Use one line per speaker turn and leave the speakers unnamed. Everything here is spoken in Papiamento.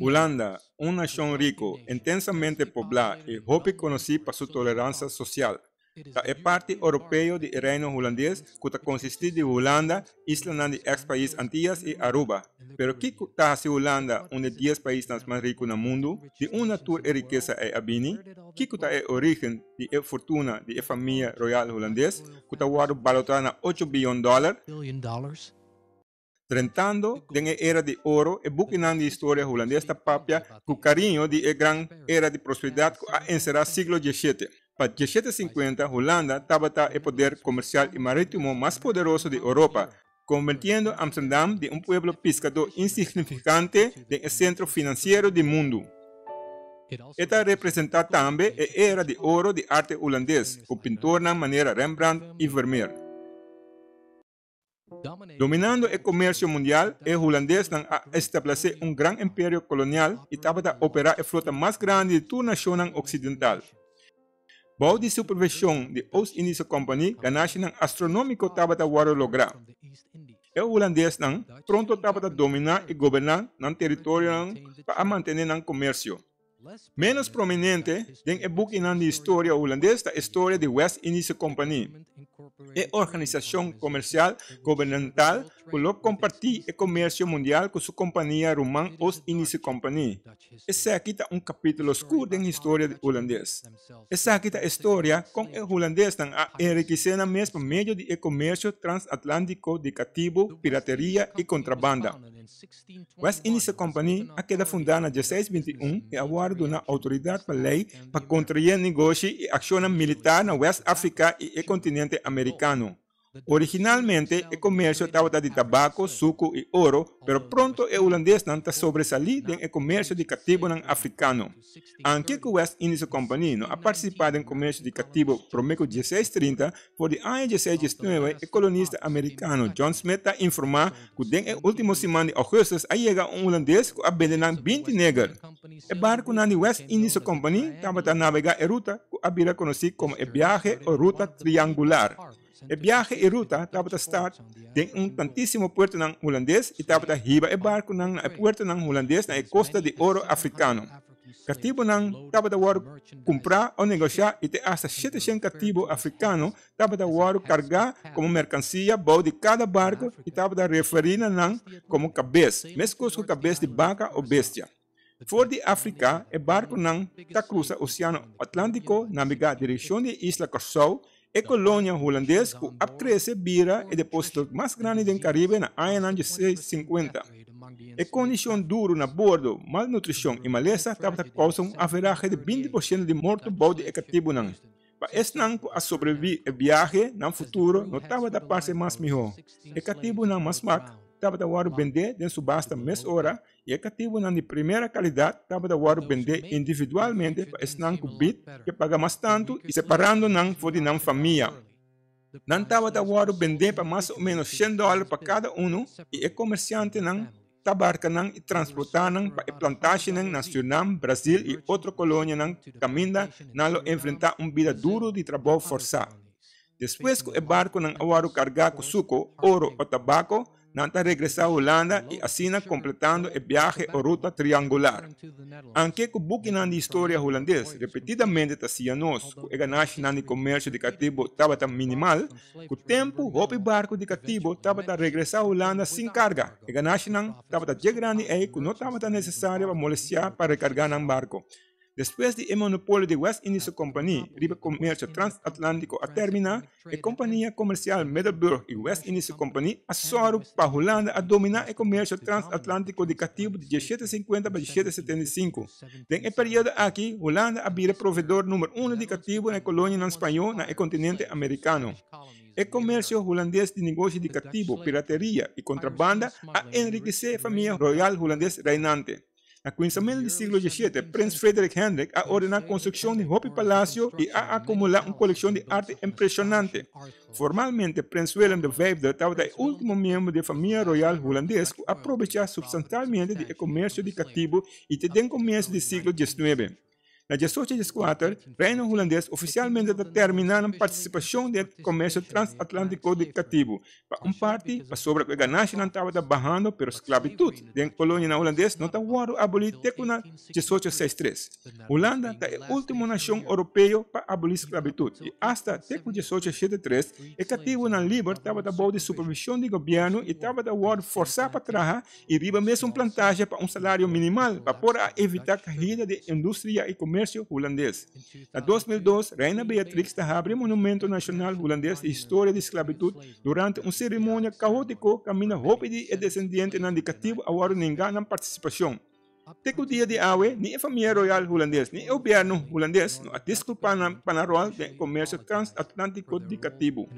Hulanda, un nashon riku, intensamente poblá i hopi konosí pa su toleransa sosial, ta e parti oropeo di e Reino Hulandes ku ta konsistí di Hulanda, islanan di eks pais Antias i Aruba. Pero kiko ta hasi Hulanda un di dies paisnan mas riku na mundu? Di unda tur e rikesa ei a bini? Kiko ta e orígen di e fortuna di e famia royal hulandes ku ta wòrdu balotá na ocho biyon dòler? Drentando den e era di oro, e bukinan di historia hulandes ta papia ku kariño di e gran era di prosperidat ku a enserá siglo diesshete. Pa diesshete sinkuenta, Hulanda tabata e poder komersial i marítimo mas poderoso di Europa, konvertiendo Amsterdam di un pueblo piskadó insignifikante den e sentro finansiero di mundu. E ta representá tambe e era di oro di arte hulandes, ku pintornan manera Rembrandt i Vermeer. Dominando e komersio mundial, e hulandesnan a establesé un gran imperio kolonial i tabata operá e flota mas grandi di tur nashonnan oksidental. Bou di supervishon di Oost-Indische Compagnie ganashinan astronómiko tabata wòrdu lográ. E hulandesnan pronto tabata dominá i goberná nan teritorionan pa a mantené nan komersio. Ménos prominente den e bukinan di historia hulandes ta e storia di West Indische Compagnie, e organisashon komersial gubernamental ku lo kompartí e komersio mundial ku su kompania ruman Oost-Indische Compagnie. Esaki ta un kapítulo skur den historia di hulandes. Esaki ta e storia kon e hulandesnan a enrikisé nan mes pa medio di e komersio transatlántiko di katibu, pirateria i kontrabanda. West Indische Compagnie a keda fundá na dieseis binti un i a wòrdu duna outoridat pa lei pa kontraé negoshi i akshonnan militar na West Afrika i e kontinente amerikano. Originalmente e komersio tabata di tabako, suku i oro, pero pronto e hulandesnan ta sobresalí den e komersio di katibunan afrikano. Anke ku West Indische Compagnie no a partisipá den komersio di katibu promé ku dieseis trinta, for di aña dieseis diesnuebe e kolonista amerikano John Smith ta informá ku den e último siman di ougùstùs a yega un hulandes ku a bende nan binti neger. E barkunan di West Indische Compagnie tabata nabegá e ruta ku a bira konosí komo e biahe o ruta triangular. E biahe i ruta tabata start den un tantísimo puertonan hulandes i tabata hiba e barkunan na e puertonan hulandes na e Kosta di Oro Afrikano. Katibunan tabata wòrdu kumprá o negoshá i te asta sheteshen katibu afrikano tabata wòrdu kargá komo merkansia bou di kada barku i tabata referí na nan komo kabes, meskos ku kabes di baka o bestia. For di Afrika e barkunan ta krusa Oseano Atlántiko nabegá direkshon di e isla Kòrsou, e kolonia hulandes ku a krese bira e depósito mas grandi den Karibe na añanan 1650. E kondishon duru na bordo, malnutrishon i malesa tabata kousa un averahe di 20 por shento di morto bou di e katibunan. Pa esnan ku a sobreviví e biahe, nan futuro no tabata parse mas mihó. E katibunan mas mak tabata wòrdu bendé den subasta mesora i e katibunan di primera kalidat tabata wòrdu bendé individualmente pa esnan ku bid ke paga mas tantu i separando nan for di nan famia. Nan tabata wòrdu bendé pa mas o ménos shen dòler pa kada unu i e komersiantenan ta barka nan i transportá nan pa e plantashinan na Sürnam, Brazil i otro kolonianan kaminda nan lo enfrentá un bida duru di trabou fòrsá. Despues ku e barkunan a wòrdu kargá ku suko, oro o tabako, nan ta regresá Hulanda i asina kompletando e biahe o ruta triangular. Anke ku bukinan di historia hulandes repetidamente ta siña nos ku e ganashinan di komersio di katibu tabata minimal, ku tempu hopi barku di katibu tabata regresá Hulanda sin karga. E ganashinan tabata dje grandi ei ku no tabata nesesario pa molestiá pa rekargá nan barku. Despues di e monopolio di West Indische Compagnie riba komersio transatlantiko a terminá, e kompania komersial Middelburg i West Indische Compagnie a sòru pa Hulanda a dominá e komersio transatlantiko di katibu di diesshete sinkuenta pa diesshete setenta i sinku. Den e periodo aki, Hulanda a bira provedor number uno di katibu na e kolonianan spañó na e kontinente amerikano. E komersio hulandes di negoshi di katibu, pirateria i kontrabanda a enrikesé famia royal hulandes reinante. Na kuminsamentu di siglo xvii, Prins Frederik Hendrik a ordená konstrukshon di hopi palasio i a akumulá un kolekshon di arte impreshonante. Formalmente, Prins Willem de Vijfde tabata e último miembro di e famia royal hulandes ku a probechá supstansialmente di e komersio di katibu i te den komienso di siglo xix. Na 1814, Reino Hulandes ofisialmente ta terminá nan partisipashon den e komersio transatlántiko di katibu, pa un parti pasobra ku e ganashinan tabata bahando pero sklabitut den kolonianan hulandes no ta wòrdu abolí te ku na 1863. Hulanda ta e último nashon oropeo pa abolí sklabitut i asta te ku 1873 e katibunan liber tabata bou di supervishon di gobièrnu i tabata wòrdu forsá pa traha i riba mesun plantasje pa un salario minimal pa por a evitá kahida di industria i komersio hulandes. Na 2002, Reina Beatrix ta habri e Monumento Nashonal Hulandes di Historia di Sklabitut durante un seremonia kaótiko kaminda hopi di e desendientenan di katibu a wòrdu nengá nan partisipashon. Te ku dia di awe, ni e famia royal hulandes ni e gobièrnu hulandes no a diskulpá nan pa nan ròl den e komersio transatlántiko di katibu.